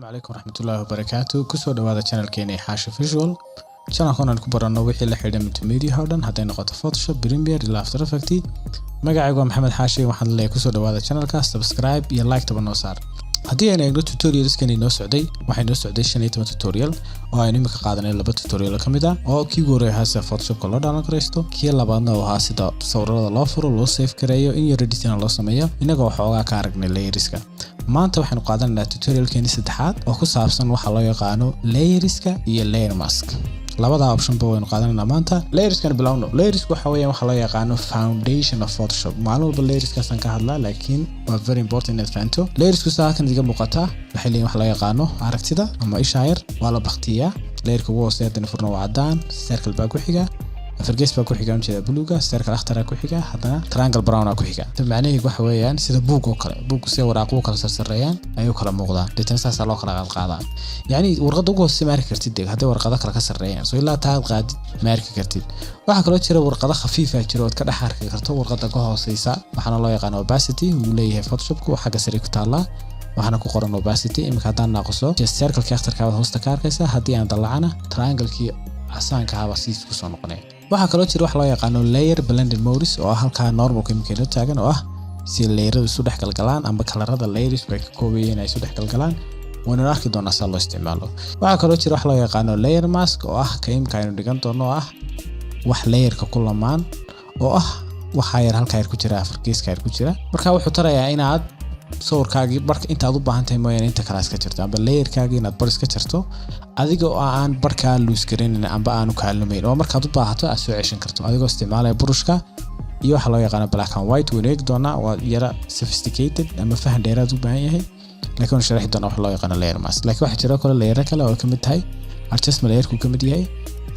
Asalaamu calaykum waraxmatullaahi wabarakaatu. Kusoo dhawaada channelkeena Xaashi Visual, channelkan aan ku baranno wixii la xidhiidha multimedia oo dhan, hadday noqoto Photoshop, Premiere ilaa After Effects. Magacaygu waa Maxamed Xaashi. Waxaan leeyahay kusoo dhawaada channelka, subscribe iyo like taba noo saar. Haddii aynu eegno tutorialskan inoo socday, waxay noo socday 15 tutorial oo aynu imika qaadanay laba tutorial ka mid ah, oo kii ugu horreeya ahaa sida Photoshopka loo download garaysto, kii labaadna oo ahaa sida sawirada loo furo, loo save gareeyo, in yar editing loo sameeyo, inagoo xoogaa ka aragnay layerska. Maanta waxaynu qaadanaynaa tutorialkeeni saddexaad oo ku saabsan waxa loo yaqaano layerska iyo layer mask. Labada option ba waynu qaadanayna maanta. Layerskan bilowno. Layers waxa weeyaan waxa loo yaqaano foundation of Photoshop. Maalin walba layerskaasaan ka hadlaa, laakiin waa very important inaad fahanto. Layersku sida halkan idiga muuqata waxay leeyihin waxa loo yaqaano aragtida ama isha yar waa la baktiyaa. Layerka ugu hooseeya haddana furno waa caddaan, circle baa ku xiga, afargees baa ku xiga, ujeeda buluuga, circle akhtara ku xiga, haddana triangle brown ku xiga. Macnaheedu waxa weeyaan sida buug oo kale, buug sida waraaqo kala sarsareeyaan ayuu kala muuqdaa, deetana saasaa loo kala qaadqaadaa. Yacni warqadda ugu hooseysa ma arki kartid dee hadday warqado kale ka sarreeyaan, so ilaa taad qaadid ma arki kartid. Waxaa kaloo jira warqado khafiifa jira ood ka dhex arki karto warqadda ka hooseysa, waxaana loo yaqaana opacity. Wuu leeyahay Photoshopku, xagga sare ku taallaa, waxaana ku qoran opacity. Iminka haddaan naaquso, circlekii akhtarka baad hoosta ka arkaysa. Haddii aan dallacana, triangle-kii casaanka ahaba sidiis kusoo noqonaya. Waxaa kaloo jira wax loo yaqaano layer blending modes, oo ah halkaa normalka iminka inoo taagan, oo ah si layeradu isu dhex galgalaan amba kalarada layersku ay ka koobayeen ay isu dhex galgalaan. Waynu arki doonaa sida loo isticmaalo. Waxaa kaloo jira wax loo yaqaano layer mask, oo ah ka imika aynu dhigan doono, oo ah wax layerka ku lamaan, oo ah waxaa yar halkaa yar ku jira, afargeeska yar ku jira. Marka wuxuu tarayaa inaad sawirkaagii barka intaad u baahan tahay mooyaane inta kale iska jarto, amba layerkaagii inaad bar iska jarto adiga oo aan barkaa lose garaynin amba aanu kaa lumayn, oo markaad u baahato aad soo ceshan karto adigoo isticmaalaya burushka iyo waxa loo yaqaano black and white. Waynu eegi doonaa, waa yara sophisticated ama fahan dheeraad u baahan yahay, laakiin waan sharaxi doonaa waxa loo yaqaano layer mask. Laakiin waxaa jira kale layero kale oo ay kamid tahay adjustment layerku ka mid yahay,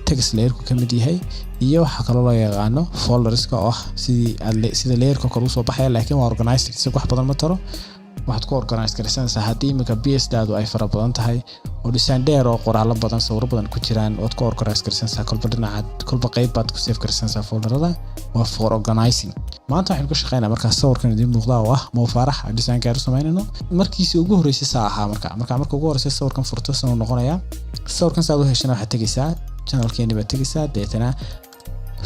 text layerku ka mid yahay, iyo waxaa kaloo loo yaqaano folderska, oo ah sidii aad sida layerka kale usoo baxaya, laakiin waa organized. Isaga wax badan ma taro. Waxaad ku organize garaysanaysaa haddii iminka PS daadu ay fara badan tahay oo design dheer oo qoraallo badan, sawiro badan ku jiraan, waad ku organize garaysanaysaa kolba dhinacaad, kolba qayb baad ku save garaysanaysaa folderada. Waa for organizing. Maanta waxaynu ka shaqeynaa markaa sawirkan idiin muuqda, oo ah Mo Faarax designka aynu samaynayno. Markiisii ugu horreysay saa ahaa. Marka ugu horreysay sawirkan furto, sanuu noqonayaa. Sawirkan saad u heshana, waxaad tegaysaa channelkeeni baad tegaysaa, deetana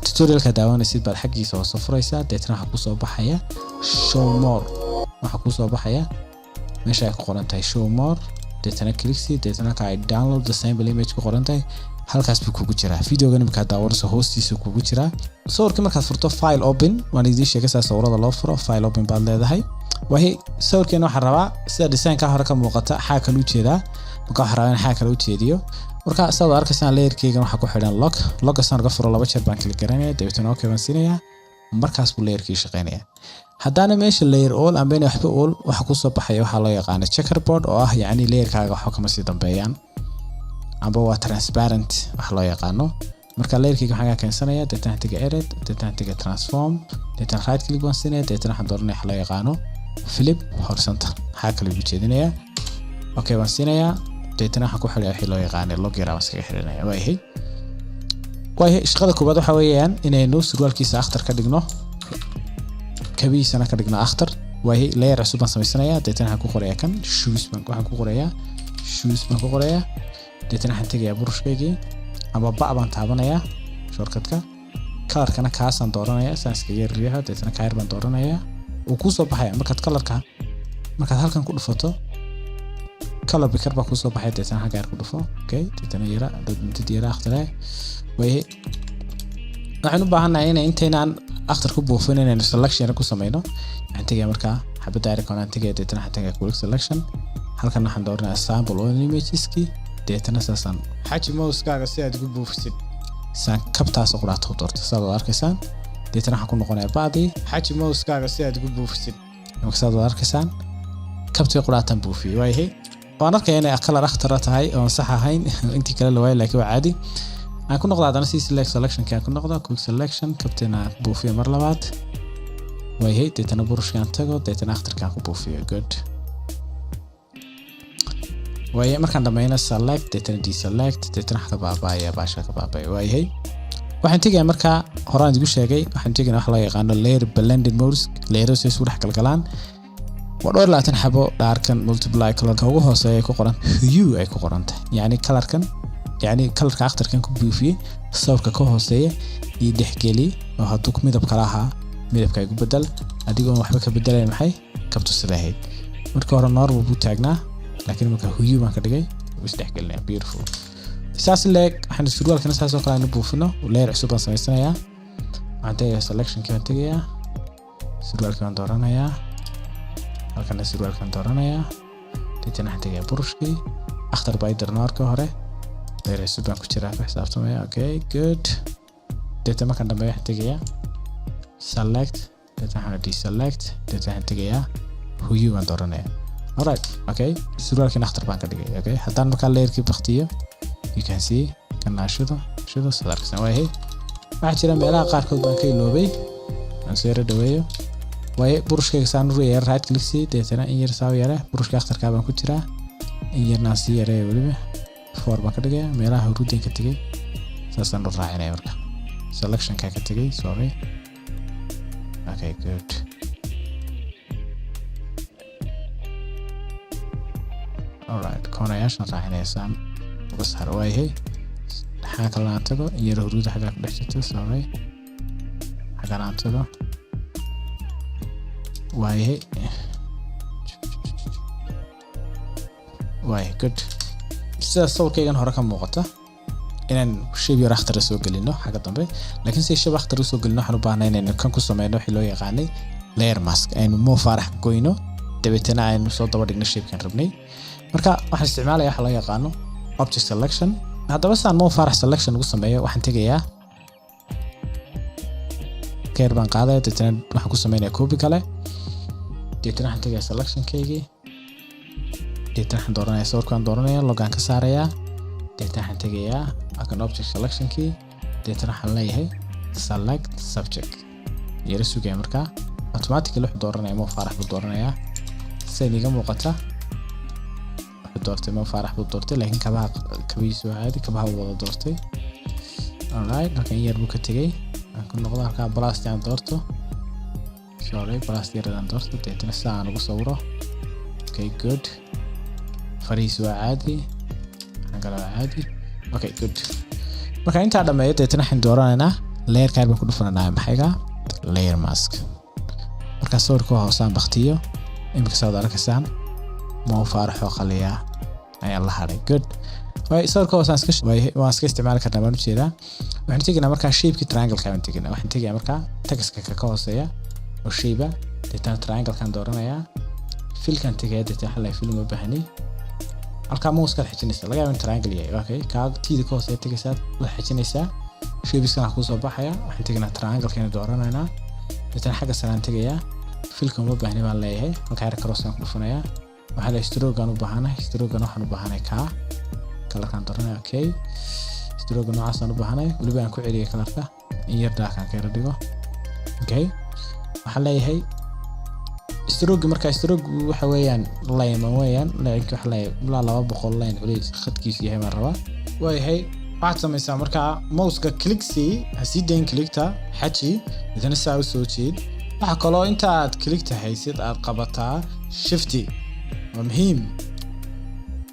tutorialka daawanaysid baad xaggiisa hoose furaysaa. Deetana waxaa kusoo baxaya show more, waxaa kusoo baxaya meesha ay ku qoran tahay show more. Deetana click sii, deetana ka ay download the sample image ku qoran tahay, halkaas buu kugu jiraa. Videogan markaad daawanayso hoostiisa kugu jiraa. Sawirkii markaad furto, file, open, waan idiin sheegay saa sawirada loo furo. File, open baad leedahay. Wahi sawirkeena waxaan rabaa sida designka hore ka muuqata xaa kale ujeedaa. Marka waxaan rabaa in xaa kale ujeediyo. Marka sidaad arkaysaan, layerkeygan waxaa ku xidhan lock. Lockasaan uga furo, laba jeer baan click garanaya, dabeetana okay baan siinayaa. Markaas buu layerkii shaqeynaya. Haddaana meesha layer all amba inay waxba all, waxa kusoo baxaya waxaa loo yaqaano checkerboard, oo ah yacni layerkaaga waxba kama sii dambeeyaan amba waa transparent waxa loo yaqaano. Marka layerkeyga waxaan ka keensanaya, deetana waxaan tega edit, deetana waxaan tega transform, deetana right click baan siinaya, deetana waxaan dooranaya waxa loo yaqaano flip horizontal. Maxaa kale ugu jeedinayaa? Okay baan siinayaa. Deetana waxaan ku xidhaya wixii loo yaqaanay lock yaraa baan iskaga xidhanaya. Waayahay, shaqada koowaad waxa weeyaan inaynu surwaalkiisa akhtar ka dhigno, kabihiisana ka dhigno akhtar. Waayahay, layer cusub baan samaysanayaa. Deetana waxaan ku qorayaa kan shoes baan, waxaan ku qorayaa shoes baan ku qorayaa. Deetana waxaan tegayaa burushkaygii ama ba baan taabanayaa shortcutka, colorkana kaasaan dooranayaa, saan iskaga riixo, deetana kaayar baan dooranayaa. Wuu kuu soo baxaya markaad colorka, markaad halkan ku dhufato, color picker baa kusoo baxay. Deetana xagga yar ku dhufo. Okay, deetana yara dad yara akhtare. Waayahay, waxaan u baahannahay inay intaynaan akhtar ku buufin inaynu selection yara ku sameyno. Waxaan tegaya markaa xabadda icon aan tegaya, deetana waxaan tegaya quick selection. Halkan waxaan dooranaya sample all imageski. Deetana saasaan xaji mousekaaga si aad ugu buufisid, saan kabtaas oo quraata u doorto, saad wad arkaysaan. Deetana waxaan ku noqonayaa bacdii xaji mousekaaga si aad ugu buufisid. Marka saad wad arkaysaan, kabtii quraatan buufiyey. Waayahay, waan arkaya inay color akhtara tahay oon sax ahayn, intii kale la waayay, laakiin waa caadi. Aan ku noqda haddana si select selectionki aan ku noqda quick selection, kabtina aan buufiyo mar labaad. Waayahay, deetana burushkaan tago, deetana akhtarkaan ku buufiyo. Good. Waayahay, markaan dhammayno, select, deetana deselect, deetana wax ka baaba'aya, baasha ka baaba'aya. Waayahay, waxaan tegayaa markaa horaan idigu sheegay, waxaan tegaynaa wax loo yaqaano layer blended modes, layero si isku dhex galgalaan. Waa 24 xabo darken, multiply. Colorka ugu hooseeya ku qoran hue ay ku qoran tahay, yacni colorkan, yacni colorka akhtarkan ku buufiyey sawirka ka hooseeya iyo dhexgeli, oo hadduu midab kala ahaa midabka igu bedel, adigoon waxba ka bedelayn. Maxay kabtu sida ahayd marka hore normal buu taagnaa, laakiin marka hue baan ka dhigay, wuu isdhexgelinaya. Beautiful. Saas leeg waxaan surwaalkana saas oo kale aynu buufino. Layer cusub baan samaysanayaa. Waxaan tegayaa selectionkii baan tegayaa, surwaalkii baan dooranayaa, halkana surwaalkaan dooranayaa. Deetana waxaan tegayaa burushkii akhtar baa i dirna. Marka hore layer cusub baan ku jiraa, ku xisaabtamaya. Okay, good. Deetana markaan dambe waxaan tegayaa select, deetana waxaan deselect, deetana waxaan tegayaa hue baan dooranayaa. Alright, okay, surwaalkiina akhtar baan ka dhigay. Okay, haddaan markaa layerkii baktiyo, you can see kana shido shido, sidaad arkaysan. Waayahay, waxaa jira meelaha qaarkood baan ka iloobay, aan soo yara dhaweeyo. Waaye, burushkayga saan u yara right click sii, deetana in yar saa u yare. Burushka akhtarkaa baan ku jiraa, in yarna aan sii yareeyo, weliba 4 baan ka dhigaya. Meelaha huruudan ka tegay saasaan u raacinaya. Marka selectionkaa ka tegay, sorry. Okay, good. Alright, koonayaashan raacinaysaan uga saar. Waayahay, xagaa kalena aan tago, in yar huruuda xagaa ku dhex jirto, sorry, xagaan aan tago. Waayahay, waaya, good. Sida sawirkaygan hore ka muuqata, inaan shape yar akhtara soo gelino xagga dambe, laakiin si shape akhtara usoo gelino waxaan u baahnay inaynu kan ku sameyno wixii loo yaqaanay layer mask, aynu Mo Faarax goyno, dabeetana aynu soo daba dhigno shapekan rabnay. Marka waxaan isticmaalaya waxa loo yaqaano object selection. Haddaba saan Mo Faarax selection ugu sameeyo, waxaan tegayaa keer baan qaadaya, deetana waxaan ku sameynaya copy kale. Deetana waxaan tegayaa selectionkaygii, deetana waxaan dooranaya sawirkaan dooranaya, logaan ka saarayaa. Deetana waxaan tegayaa akan object selectionkii, deetana waxaan leeyahay select subject. Yara sugaya, markaa automatically wuxuu dooranaya Mo Faarax buu dooranayaa. Sida iiga muuqata, wuxuu doortay Mo Faarax buu doortay, laakiin kabaha, kabihiisu waa caadi, kabaha buu wada doortay. Alright, marka in yar buu ka tegay. Aan ku noqdo halkaa, plusti aan doorto, sorry, plusti yaradaan doorto, deetana sida aan ugu sawiro. Okay, good. Farihiisu waa caadi, waxaan kale waa caadi. Okay, good. Marka intaa dhameeyo, deetana waxaan dooranaynaa layerkaan baan ku dhufananaa, maxayga layer mask. Markaa sawirka hoosaan baktiyo, iminka saad arkaysaan Mo Faarax oo qaliyaa ayaa la hadhay. Good. Waay, sawirka hoosaan iska waan iska isticmaali karnaa baan ujeedaa. Waxaan tegaynaa markaa shapekii triangle-ka baan tegaynaa. Waxaan tegayaa markaa textka ka hooseeya oo shape, deetana triangle-kan dooranayaa, fillkan tegaya, deetana waxaa leeyahay fill uma baahni. Halkaa mousekaad xijinaysaa, laga yaaba in triangle yahay. Okay, kaa tiida ka hooseeya tegaysaa, waad xijinaysaa, shapeskan kuu soo baxaya. Waxaan tegaynaa triangle-kaynu dooranaynaa, deetana xagga saraan tegayaa, fillka uma baahni baan leeyahay. Halkaa yar crosskaan ku dhufanayaa, waxaa leeyahay strokegan u baahanahay, strokegan waxaan u baahanahay kaa colorkaan dooranaya. Okay, strokega noocaasaan u baahanahay, weliba aan ku celiyay colorka in yar darkaan ka yara dhigo. Okay, waxaan leeyahay stroke. Marka stroke waxa weeyaan line weeyaan, lineka waxa leeyahay ilaa 200 line culays khadkiisu yahay baan rabaa. Waayahay, waxaad samaysaa markaa mouseka click sii, ha sii dayn clickta, xaji, deetana saa u soo jeed. Waxaa kaloo inta aad clickta haysid aad qabataa shifty, waa muhiim.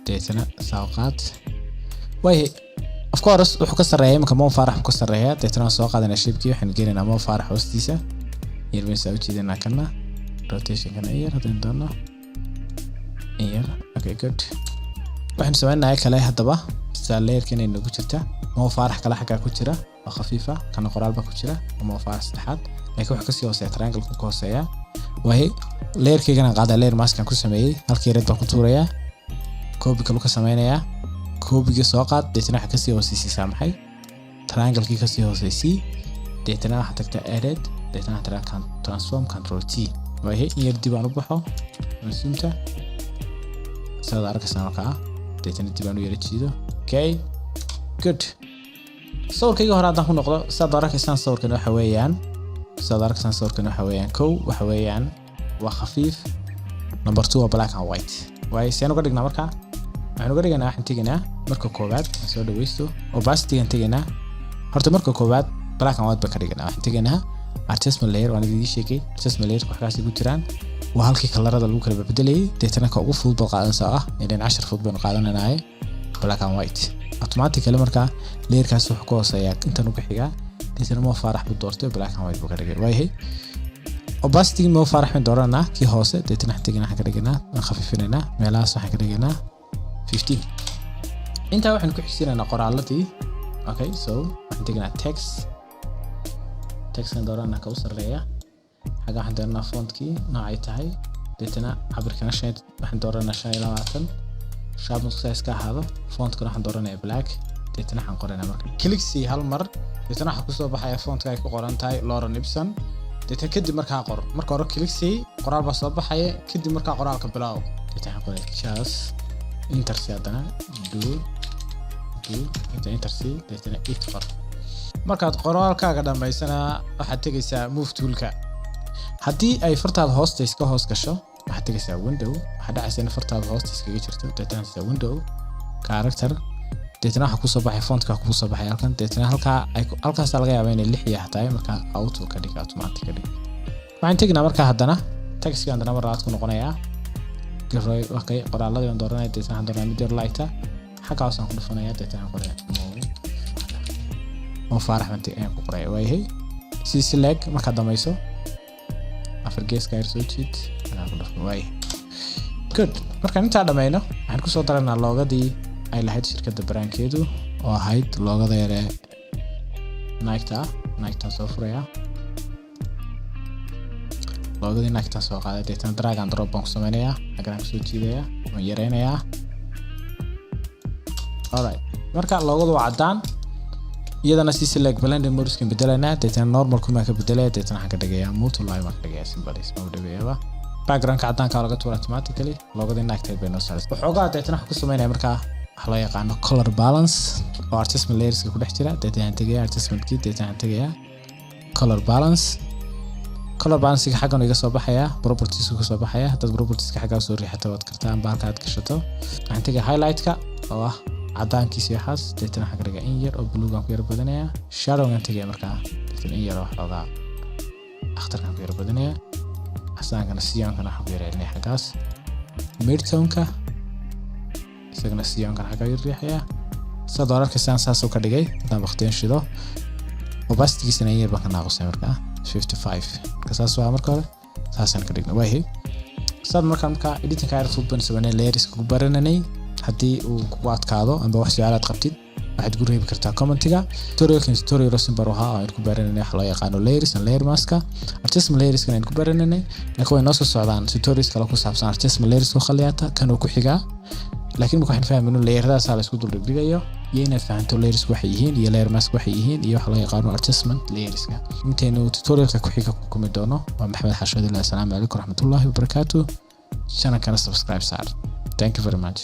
Deetana saa u qaad. Waayahay, of course wuxuu ka sarreeya iminka Mo Faarax buu ka sarreeya. Deetana waan soo qaadanaa shapekii, waxaan geenaynaa Mo Faarax hoostiisa. Yar bayn saa u jeedinaa, kana rotationkana in yar haddaynu doono in yar. Okay, good. Waxaynu samaynahay kale haddaba sidaa layerka inay nagu jirta Mo Faarax kale xaggaa ku jira oo khafiifa, kana qoraal baa ku jira oo Mo Faarax saddexaad, laakiin wuxuu kasii hooseeya triangle ka hooseeya. Waaye, layerkaygana qaadaa, layer maskan ku sameeyey, halkii yareed baan ku tuurayaa, copy kalu ka sameynayaa. Copyga soo qaad, deetana waxaa kasii hooseysiisaa maxay triangle-kii kasii hooseysii. Deetana waxaa tagtaa edit, deetana waxaa tiraa transform, control T. Waayahay, in yar dib aan u baxo zoomta, sidaad arkaysaa markaa, deetana dib aan u yara jiido. Okay, good. Sawirkayga hore haddaan ku noqdo, sidaad arkaysaan sawirkan waxa weeyaan, sidaad arkaysaan sawirkan waxa weeyaan, kow waxa weeyaan waa khafiif, number two waa black and white. Waayo, seen uga dhignaa markaa? Waxaan uga dhiganaa, waxaan tegaynaa marka koowaad aan soo dhaweysto opacity-gaan tegaynaa. Horta marka koowaad black and white baan ka dhiganaa. Waxaan tegaynaa adjustment layer, waan idiin sheegay adjustment layer waxkaasi ku jiraan. Waa halkii colorada lagu kala bedelayay. Deetana ka ugu fudud baad qaadanaysaa, ah ilan cashar fudud baynu qaadanaynaye, black and white. Automatically markaa layerkaas wuxuu ka hooseeyaa intan ugu xigaa. Deetana Mo Faarax buu doortay, black and white buu ka dhigay. Waayahay, opacity Mo Faarax baan dooranaa, kii hoose. Deetana waxaan teginaa, waxaan ka dhiganaa, waan khafiifinaynaa meelahaas, waxaan ka dhiganaa 15. Intaa waxaan ku xigsiinaynaa qoraaladii. Okay, so waxaan teginaa text. Textkan dooranaa, ka u sarreeya. Xagga waxaan dooranaa fontkii noocay tahay. Deetana cabirkana shan waxaan dooranaa 25, sharpness size ka ahaado. Fontkana waxaan dooranaya black. Deetana waxaan qoranaa marka, click sii hal mar. Deetana waxaa kusoo baxaya fontka ay ku qoran tahay Lorem Ipsum. Deetana kadib markaa qor. Marka hore click sii, qoraal baa soo baxaya. Kadib markaa qoraalka bilow. Deetana waxaan qoraya just, enter sii, haddana do do, deetana enter sii, deetana it qor. Markaad qoraalkaaga dhammaysana, waxaad tegaysaa move toolka. Haddii ay fartaada hoosta iska hoos gasho, waxaad tegaysaa window. Waxaa dhacaysa in fartaada hoosta iskaga jirto. Deetana sida window, character, deetana waxaa kusoo baxay fontka, kusoo baxay halkan. Deetana halkaa ay halkaasaa laga yaabaa inay 6 yax tahay. Markaa auto ka dhig, automatic ka dhig. Waxaan teginaa markaa haddana textka, haddana mar labaad ku noqonayaa. Okay, qoraaladii baan dooranaya. Deetana waxaan dooranaya mid yar lighta, xagga hoosaan ku dhufanaya. Deetana waxaan qoraya Mo Faarax baan ayaan ku qoraya. Waayahay, si sileeg markaad dhamayso, afar geeska yar soo jiid, markaa ku dhufan. Waayahay, good. Markaan intaa dhamayno, waxaan kusoo daranaa logodii ay lahayd shirkadda brandkeedu, oo ahayd logoda yare Nike-ta ah. Nike-taan soo furaya, logodii Nike-taan soo qaaday. Deetana drag and drop baan ku sameynayaa, xaggan kusoo jiidayaa, waan yareynayaa. Alright, marka logodu waa caddaan. Iyadana si select, blending modeskan bedelaynaa. Deetana normal kumaa ka bedelaya. Deetana waxaan ka dhigayaa multiply baan ka dhigayaa, simple, isma dhibayaba. Backgroundka caddaanka laga tuura automatically, logodii Nike bay noo saaraysa waxoogaa. Deetana waxaan ku sameynaya markaa waxa loo yaqaano color balance oo adjustment layerska ku dhex jira. Deetana waxaan tegayaa adjustmentkii, deetana waxaan tegayaa color balance. Color balancega xaggan iga soo baxayaa, propertieska ka soo baxaya. Haddaad propertieska xaggaa soo riixato waad kartaa, amba halka aad gashato. Waxaan tegayaa highlightka oo ah cadaankiisa iyo waxaas. Deetana waxaan ka dhigaa in yar oo buluugan ku yar badinayaa. Shadowgan tegaya markaa, deetana in yar oo waxoogaa akhtarkan ku yar badinayaa. Casaankana, cyankana waxaan ku yar celinaya xaggaas. Midtoneka isagana cyankana xaggaa yar riixayaa. Saad hore arkaysaan, saasuu ka dhigay. Haddaan waqtiyan shido, opacitygiisana in yar baan ka naaqusay markaa, 55. Marka saas waa marka hore, saasaan ka dhigna. Waayahay, saad markaa editingka yar fudud baan sameynay, layerska ku barananay. Haddii uu kugu adkaado amba wax su-aalaad qabtid, waxaad ku reebi kartaa commentiga. Tutorialkan tutorial simple ahaa oo aynu ku barananay waxa loo yaqaano layers and layer maska, adjustment layerskan aynu ku barananay. Laakiin way noo soo socdaan tutorials kale ku saabsan adjustment layers oo khaliyaata kan uu ku xigaa. Laakiin marka waxaan fahmayno layerdaasaa la isku dul dhigdhigayo iyo inaad fahanto layers waxay yihiin iyo layer mask waxay yihiin iyo waxa loo yaqaano adjustment layerska. Intaynu tutorialka ku xiga ku kumi doono, waa Maxamed Xashoodillah. Asalaamu calaykum waraxmatullaahi wabarakaatu. Channelkana subscribe saar. Thank you very much.